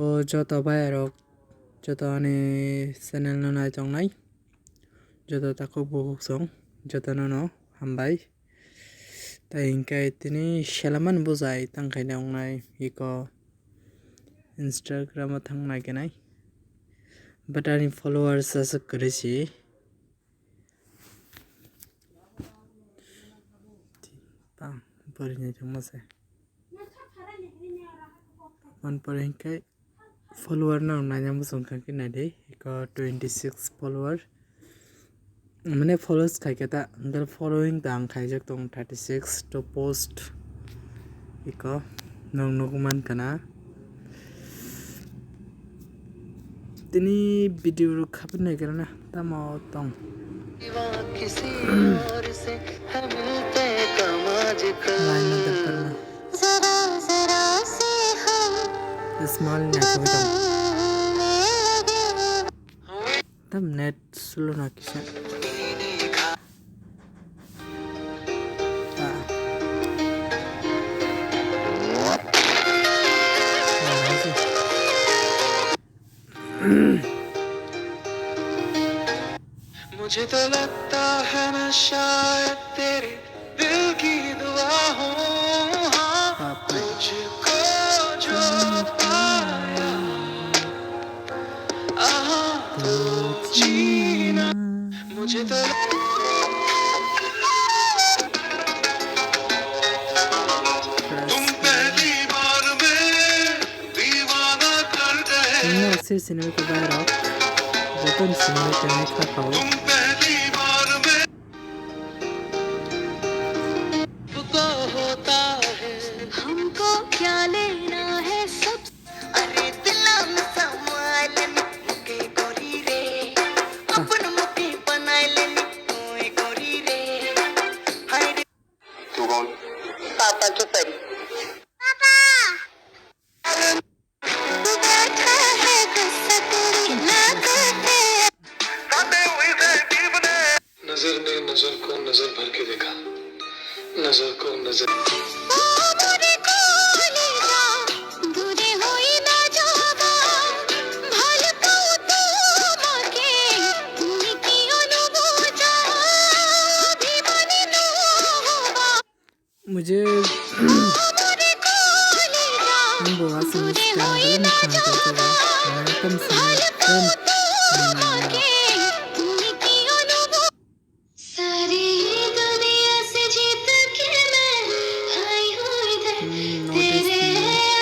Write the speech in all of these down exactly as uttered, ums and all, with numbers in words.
O joto bhai rok, joto ani channel no nai tongnai, joto takhuk bukhuk song, joto no no hambai. Tai hinkhe tini selaman bujai tangkhaina wngnai iko Instagram o thang naikenai. But ani followers aswk kwrwi si. Tang, pori nai thangma se. Man pori hinkhe follower no naina muchung kha khe naidi, iko twenty six follower. Mane follows khai khe ta, hwnkhe following ta ang khaijak tong thirty six to post. Iko nwng nugwi mankha na. Tini video rok khaphilnai kwrwna tamo tong. Line no dapar na. Small network. Tam net slow na kisa. Ah. Ah, hai se. मुझे तो लगता है मैं शायद तेरे दिल की दुआ हूँ, हाँ, बाप रे। तुझको जो पाया, आहा, तो जीना। मुझे तो तुम पहली बार में दीवाना कर गए। Chini sir sinimai ko bai rok, joto ni sinimai tongnai kha khao. तुम पहली बार में को होता है। हमको क्या लेना है सब। अरे दिल में समा लेनी मुके गोरी रे, अपन मुके बनाए लेनी कोई गोरी रे। हाय रे। तू कौन? पापा की परी। पापा। नजर ने नजर को नजर भर के देखा, नजर को नजर। मुझे वो आसमां से प्यार मिला, मैं कौन सा प्रेम मिला। सारी दुनिया से जीत के मैं आई हूँ इधर, हम्म, तेरे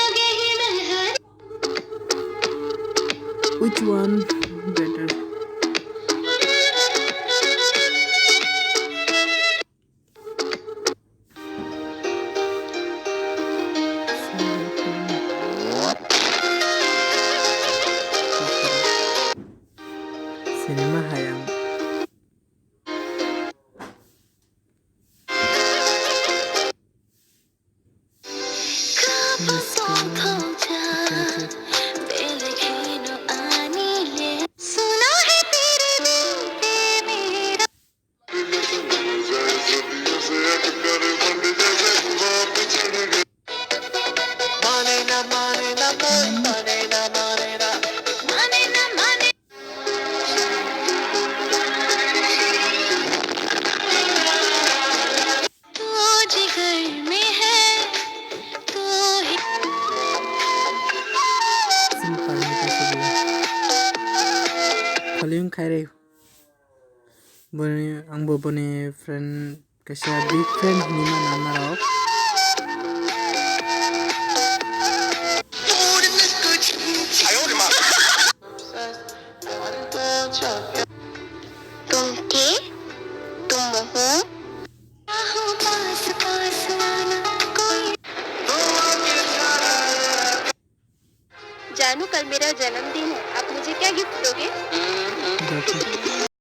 आगे ही मैं हार। Which one better? Sinima hai ang. Volume khai rw. Boni, ang bo boni friend, kaisa big fan hinwi mano norok. तुम के? तुम हो? जानू, कल मेरा जन्मदिन है, आप मुझे क्या गिफ्ट दोगे?